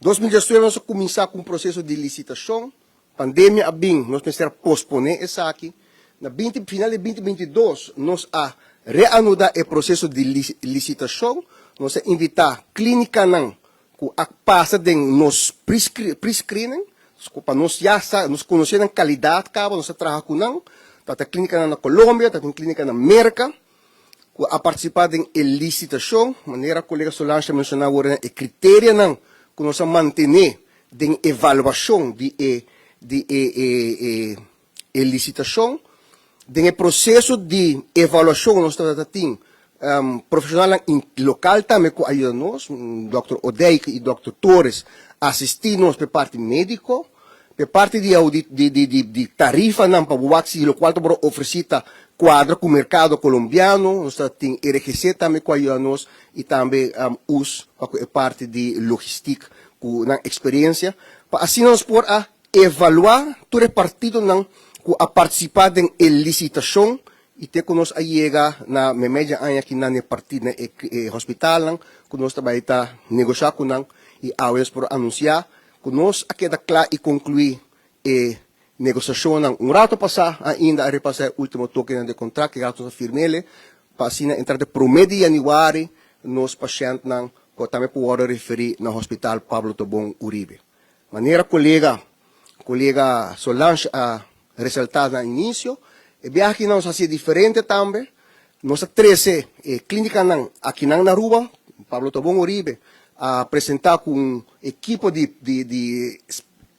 2019 nos a kuminsá ku un proseso di lisitashon, pandemia a bin, nos mester a posponé esaki. Na binti final di 2022 nos a reanudá e proseso di lisitashon, nos a invitá klínikanan ku a pasa den nos pre-screening, pa nos ya sa, nos konosé nan kalidat kaba, nos a traha ku nan. Ta klínikanan na Colombia, ta tin klínika na Merka ku a partisipá den e lisitashon. Manera kolega Solange a menshoná awor, e kriterianan ku nos a mantené den evaluashon di e lisitashon. Den e proseso di evaluashon nos tabata tin profeshonalnan lokal tambe ku a yuda nos, Dr. Odijk i Dr. Torres, asistí nos pa e parti médiko, pa e parti di audit di tarifanan pa wak si lokual ta por ofresí ta kuadra ku merkado kolombiano. Nos ta tin RGC tambe ku a yuda nos i tambe US pa ku e parti di logistik ku nan eksperensia, pa asina nos por a evaluá tur e partidonan ku a partisipá den e lisitashon i te ku nos a yega na media aña aki na e partido na e hospitalnan ku nos ta bai ta negoshá ku nan. I awe nos por anunsiá ku nos a keda kla i konkluí e negosiashonnan un rato pasá. Ainda a repasá e último tokenan di kontrakt i rato nos a firm'é pa asina entrante 1 di yanüari nos pashèntnan por tambe por wòrdu referí na Hospital Pablo Tobón Uribe. Manera kolega Solange a resaltá na inisio, e biahe nos a hasi diferente tambe. Nos a trese e klínikanan akinan na Aruba, Pablo Tobón Uribe, a presentá ku un ekipo di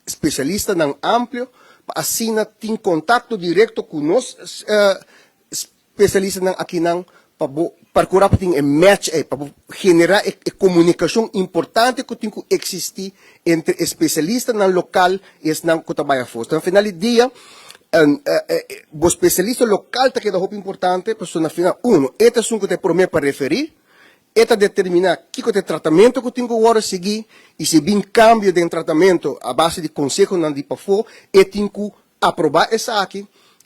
spesialistanan amplio, pa asina tin kontakto direkto ku nos spesialistanan akinan pa perkurá pa tin e match ei, pa generá e komunikashon importante ku tin ku eksistí entre e spesialistanan lokal i esnan ku ta bai afó. Na final di dia, bo spesialista lokal ta keda hopi importante, pasobra na final, uno, e ta esun ku ta e promé pa referí, e ta determiná kiko ta e tratamentu ku tin ku wòrdu sigui, i si bin kambio den tratamentu a base di konsehonan di pafó, e tin ku aprobá esaki,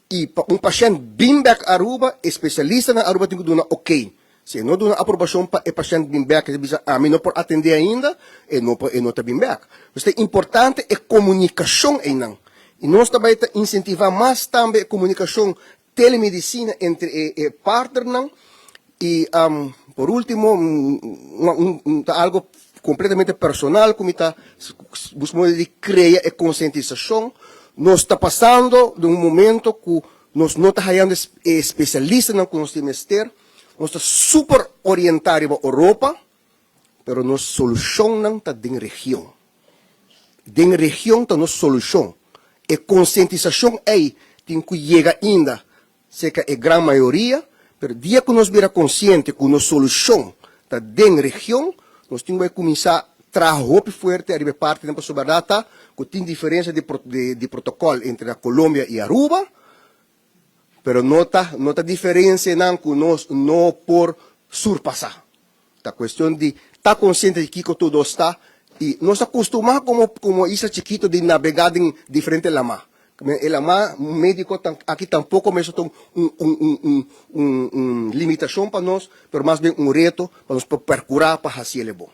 i pa un pashènt bin bèk Aruba, e spesialistanan Aruba tin ku duna oké. Si e no duna aprobashon pa e pashènt bin bèk, e ta bisa "Ami no por atendé ainda", e no ta bin bèk. Pues ta importante e komunikashon einan. I nos ta bai ta insentivá mas tambe e komunikashon telemedisina entre e partnernan. I por último, ta algu kompletamente personal ku mi ta buska di krea e konsientisashon. Nos ta pasando den un momento ku nos no ta hayando e spesialistanan ku nos tin mester. Nos ta super orientá riba Europa, pero nos solushonnan ta den region. Den region ta nos solushon. E konsientisashon ei tin ku yega ainda serka e gran mayoria, pero dia ku nos bira konsiente ku nos solushon ta den region, nos tin ku kuminsá traha hopi fuerte ariba e partinan, pasobra bèrdat ta ku tin diferensia di protokòl entre Colombia i Aruba, pero no ta diferensianan ku nos no por surpasá. Ta kuestion di ta konsiente di kiko tur ta i nos a kustumá komo isla chikitu di nabegá den diferente lamá. E lamá médiko aki tampoko mester ta un limitashon pa nos, pero mas bien un reto pa nos por perkurá pa hasi bon.